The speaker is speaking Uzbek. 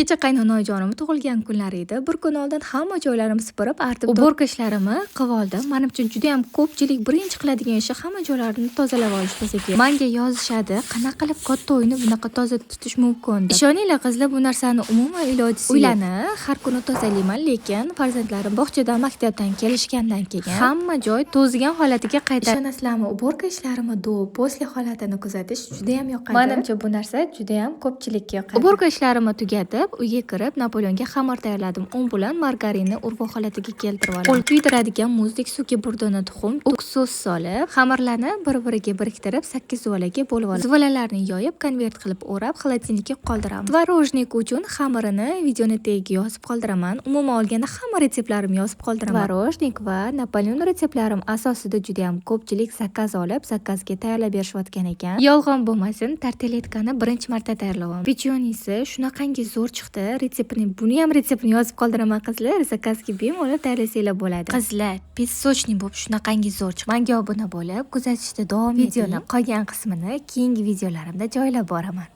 Kecha qaynonajonimni tug'ilgan kunlari edi. Bir kun oldin hamma joylarimni supurib, artib, уборка ishlarimni qilib oldim. Manimcha, juda ham ko'pchilik birinchi qiladigan ishi hamma joylarini tozalab olish bo'lsa kerak. Manga yozishadi, qanaqa qilib katta uyni bunaqa toza tutish mumkin deb. Ishoninglar, qizlar, bu narsani umuman ilojisi yo'q. Uylarni har kuni tozalayman, lekin farzandlarim bog'chadan, maktabdan kelishgandan keyin hamma joy to'zigan holatiga qaytadi. Ishonasizlarmi, уборка ishlarimni до, после holatini kuzatish juda ham yoqadi. Manimcha, bu narsa juda ham ko'pchilikka yoqadi. Уборка ishlarimni tugatib, uyga kirib, Napoleonga xamir tayyorladim. Un bilan margarinni urg'u holatiga keltirib olaman. Qo'l kuydiradigan muzdek suvga bir dona tuxum, уксус solib, xamirlarni bir-biriga biriktirib, sakkiz zuvalaga bo'lib olaman. Zuvalalarni yoyib, konvert qilib o'rab, холодильник ka qoldiraman. Творожник uchun xamirini videoni tagiga yozib qoldiraman. Umuman olganda, hamma retseptlarimni yozib qoldiraman. Творожник va Napoleon retseptlarim asosida juda ham ko'pchilik заказ olib, заказ ga tayyorlab berishayotgan ekan. Yolg'on bo'lmasin, tarteletkani birinchi marta tayyorlayapman. Pechenisi shunaqangi zo'r chiqdi. Retseptini, buni ham retseptini yozib qoldiraman, qizlar. Заказ ga bemalol tayyorlasanglar bo'ladi. Qizlar, песочный bo'lib shunaqangi zo'r chiqdi. Menga obuna bo'lib, kuzatishda davom eting. Videoni qolgan qismini keyingi videolarimda joylab boraman.